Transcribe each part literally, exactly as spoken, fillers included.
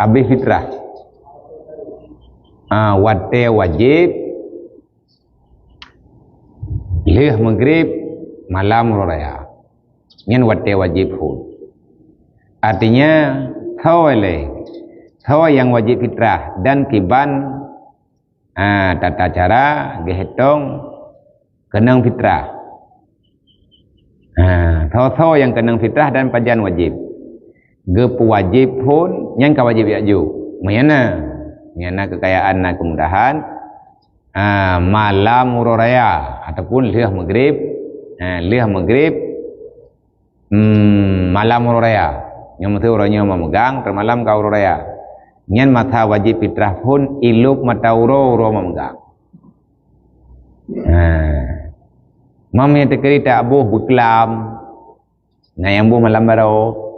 Habéh fitrah. Ah, watée wajéb, lheueh Maghrib, malam uroe raya. Nyan watée wajéb phon. Artinya, soe lé, soe nyang wajéb fitrah dan kiban, ah, tata cara geuhitong keunong fitrah. Ha, soe-soe nyang keunong fitrah dan pajan wajéb. Geupeuwajéb phon, nyan ka wajéb jak jok. Meunyo na, meunyo na keukayaan, na keumudahan, ha, malam uroe raya ataupun lheueh Maghrib, ha, lheueh Maghrib, hmm, malam uroe raya. Nyoe meusti uroe nyoe meumeugang, teumalam ka uroe raya. Nyan masa wajéb fitrah phon ilop mata uroe, uroe meumeugang. Ha. Mam nyang teukeuri taboh beuklam. Na nyang boh malam baroe.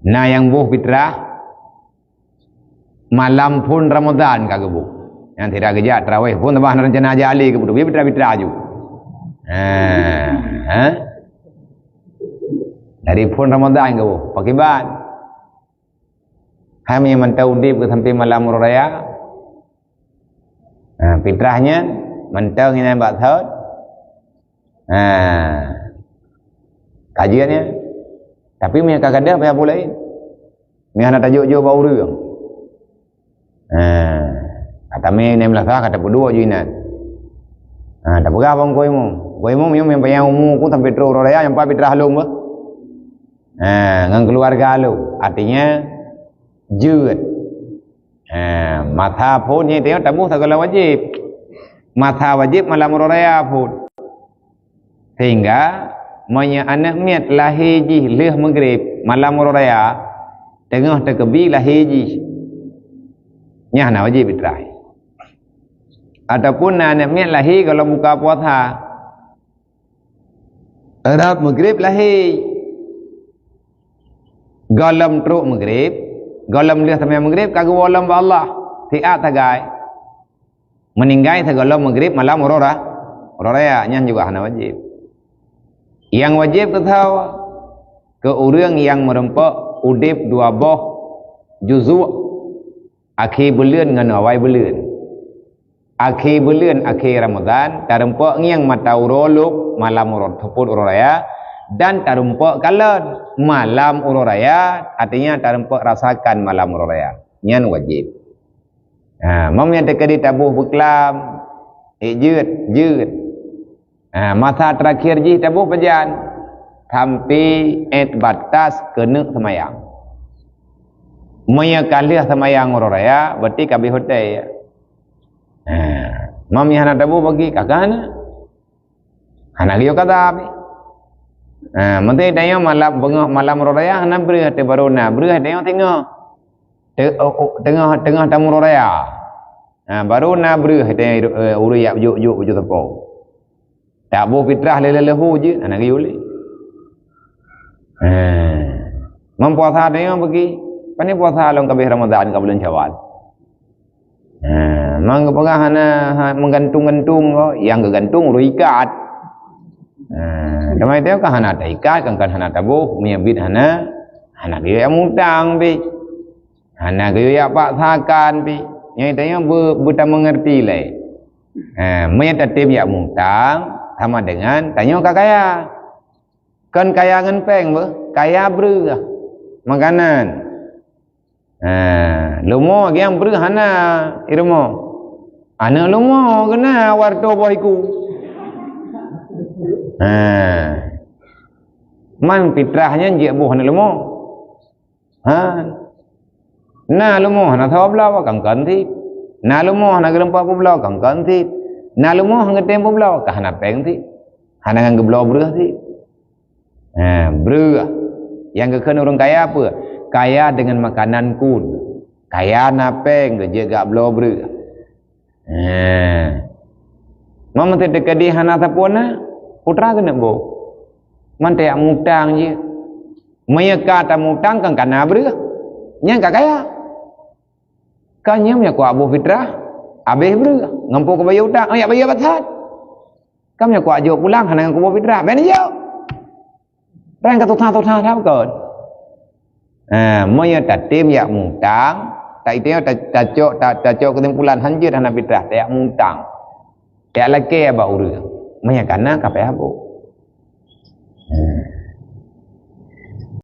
Na nyang boh fitrah malam phon Ramadan ka geuboh. Nyang sira geujak tarawih phon, teuma hana rencana jak alé geuboh, fitrah-fitrah aju. Ha. Ha? Dari phon Ramadan geuboh. Pakiban. Hai meunyo mantong udeb geuh sampai malam uroe raya. Ha, fitrah nyan mantong inan bak thot. Ha. Kajian nyan. Tapi meunyo ka gadôh payah pula laén. Meunyo hana tajok-jok bak ureueng. Ha. Kata mé nyan meulasa kata peuduek ju inan. Ha, tapeugah bang Ko Imum. Ko Imum nyoe meunyo payah umu ku sampai trok uroe raya nyang pat fitrah lom bah. Ha, ngon keuluwarga lom. Artinya jeuet. Ha, masa phon nyan teuh taboh sagoe lom wajéb. Masa wajéb malam uroe raya phon. Sehingga meunyo aneuk miet lahé jih lheueh Maghrib malam uroe raya, teungoh teukeubi lahé jih, nyan hana wajéb fitrah. Ataupun na aneuk miet lahé gohlom buka puasa, rab Maghrib lahé. Gohlom trok Maghrib, gohlom lheueh seumayang Maghrib ka geuwoe lom bak Allah, siat sagai. Meuninggai sigohlom Maghrib malam uroe ra-, uroe raya, nyan juga hana wajéb. Nyang wajéb keu soe? Keu ureueng nyang meurumpok udeb dua boh juzuk akhé buleuen ngon awai buleuen. Akhé buleuen, akhé Ramadan, tarumpok ngieng mata uroe lom malam uroe, seupôt uroe raya, dan tarumpok kalon malam uroe raya, artinya tarumpok rasakan malam uroe raya. Nyan wajéb. Ha, mam nyang teukeudi taboh beuklam, ék jeuet, jeuet. Ha, masa terakhir jih taboh pajan? Sampai ék batas keuneuk seumayang. Meunyo ka lheueh seumayang uroe raya, berarti ka abéh watée. Ha, mam nyang hana taboh bagi, ka, ka hana. Hana geuyue kata pih. Ha, meuntée tanyoe malam, beungoh malam uroe raya hana breueh, teuh baru na breueh tanyoe teungoh. Te-, o-, o-, teungoh, teungoh tamu uroe raya. Ha, baru na breueh tanyoe, eh, ureueng yak jok-jok baju teupeu. Taboh fitrah lé leuleuhu jeuet, hana geuyue lé. Ha. Meupuasa tanyoe bagi, pane puasa lom ka abéh Ramadan ka buleuen Syawal. Ha, mang geupeugah hana, ha, meugantung-gantung ko, nyang geugantung ureueng ikat. Ha, teuma tanyoe ka hana taikat, kan, kan hana taboh, meunyo bit hana, hana geuyue mutang bit. Hana geuyue paksakan pih. Nyoe tanyoe beu-, beutameungeurti lé. Ha, meunyo tatem jak mutang, sama dengan tanyoe ka kaya. Kon kaya ngon péng beuh, kaya breueh. Makanan. Ha, leumo nyang breueh hana i rumoh. Aneuk leumo keuna warto boh iku. Ha. Man fitrah nyan jeuet boh aneuk leumo. Ha. Na leumo hana saboh bloe, kan-kan cit. Na leumo hana geureumpok peubloe, kan-kan cit. Na leumo hana geutem peubloe, ka hana péng cit. Hana ngon geubloe breueh cit. Ha, breueh. Nyang geukheun ureueng kaya peue? Kaya dengan makanan kun. Kaya na péng geujeuet gak bloe breueh. Ha. Meunteuk teukeudi hana sapeue na, putra keuneuk boh. Meunteuk mutang jih. Meunyoe ka tamutang kan kana breueh. Nyan ka kaya. Ka nyoe meunyoe kuak boh fitrah, abéh breueh. Ngon peue kubayeue utang, oh, jak bayeue bak that. Ka meunyoe kuak jok pulang, hana ngon kuboh fitrah, ben jok. Rang ka tuha-tuha that kon. Ha, meunyoe tatem jak mutang, ta itu nyoe ta-, tacok, ta-, tacok keusimpulan hanjeuet hana fitrah, tajak mutang. Tajak lakée bak ureuëng. Meunyoe kana ka payah bôh.